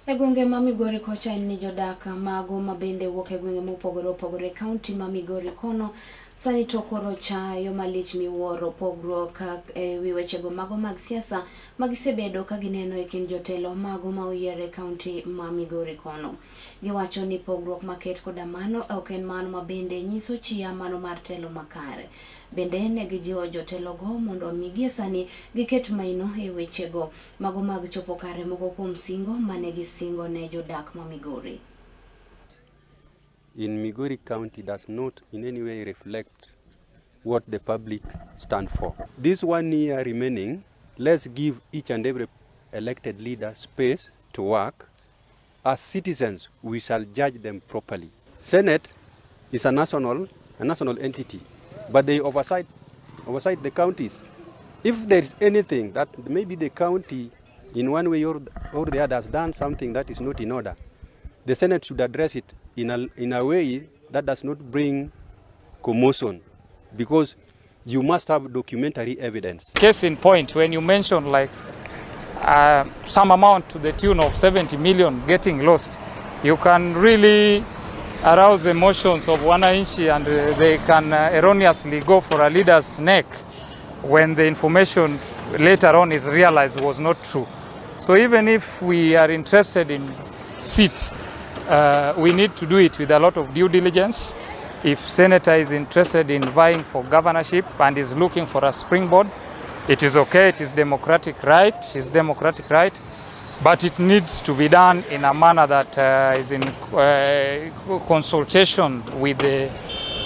E gwenge ma Migori kocha en ni jodak mago ma bende wuok e gwenge mopogore opogore e kaunti ma Migori kono sani to koro chayo malich miwuoro pogruok e wi wechego mago mag siasa ma gisebedo ka gineno e kind jotelo mago ma oyier e kaunti ma Migori kono. Giwacho ni pogruok maket koda mano ok en mano ma bende nyiso chia mano mar telo makare. Bende ne gijiwo jotelogo mondo omi gie sani giket maino e wechego mago mag chopo kare moko kuom singo mane gisingo ne jodak ma Migori. In Migori County does not in any way reflect what the public stand for. This one year remaining, let's give each and every elected leader space to work. As citizens, we shall judge them properly. Senate is a national entity, but they oversight the counties. If there is anything that maybe the county in one way or the other has done something that is not in order, the Senate should address it in a way that does not bring commotion, because you must have documentary evidence. Case in point, when you mention like some amount to the tune of 70 million getting lost, you can really arouse emotions of wananchi and they can erroneously go for a leader's neck when the information later on is realized was not true. So even if we are interested in seats, we need to do it with a lot of due diligence. If senator is interested in vying for governorship and is looking for a springboard, it is okay, it is democratic right, it's democratic right, but it needs to be done in a manner that is in consultation with the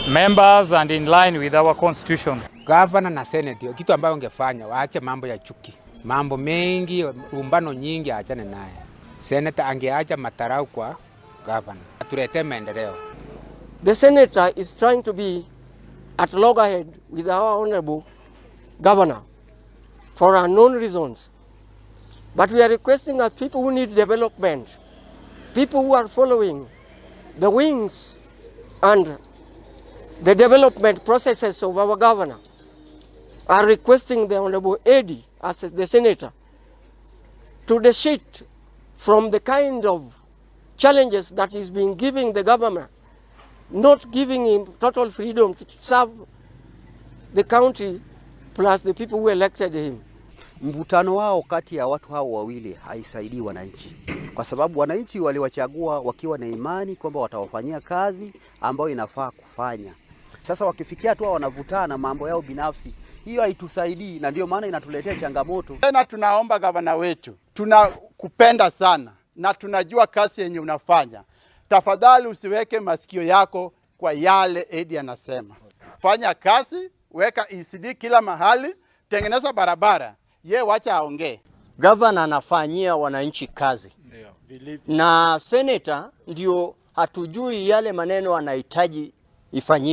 members and in line with our constitution. Gavana na senate, kitu ambayo ungefanya waache mambo ya chuki, mambo mengi, lumbano nyingi, aachane naye. Senator angeacha madharau kwa gavana, atuletee maendeleo. The senator is trying to be at loggerhead with our honorable governor for unknown reasons. But we are requesting that people who need development, people who are following the wings and the development processes of our governor, are requesting the Honorable Eddie as the senator to desist from the kind of challenges that he's been giving the government, not giving him total freedom to serve the county plus the people who elected him. Mvutano wao kati ya watu hao wawili haisaidii wananchi, kwa sababu wananchi waliwachagua wakiwa na imani kwamba watawafanyia kazi ambayo inafaa kufanya. Sasa wakifikia tu wanavutana mambo yao binafsi, hiyo haitusaidii na ndio maana inatuletea changamoto. Tena tunaomba gavana wetu, tunakupenda sana na tunajua kazi yenye unafanya. Tafadhali usiweke masikio yako kwa yale Eddie anasema. Fanya kazi, weka ECD kila mahali, tengeneza barabara, ye wacha aongee. Gavana anafanyia wananchi kazi na senator ndio hatujui yale maneno anahitaji ifanyike.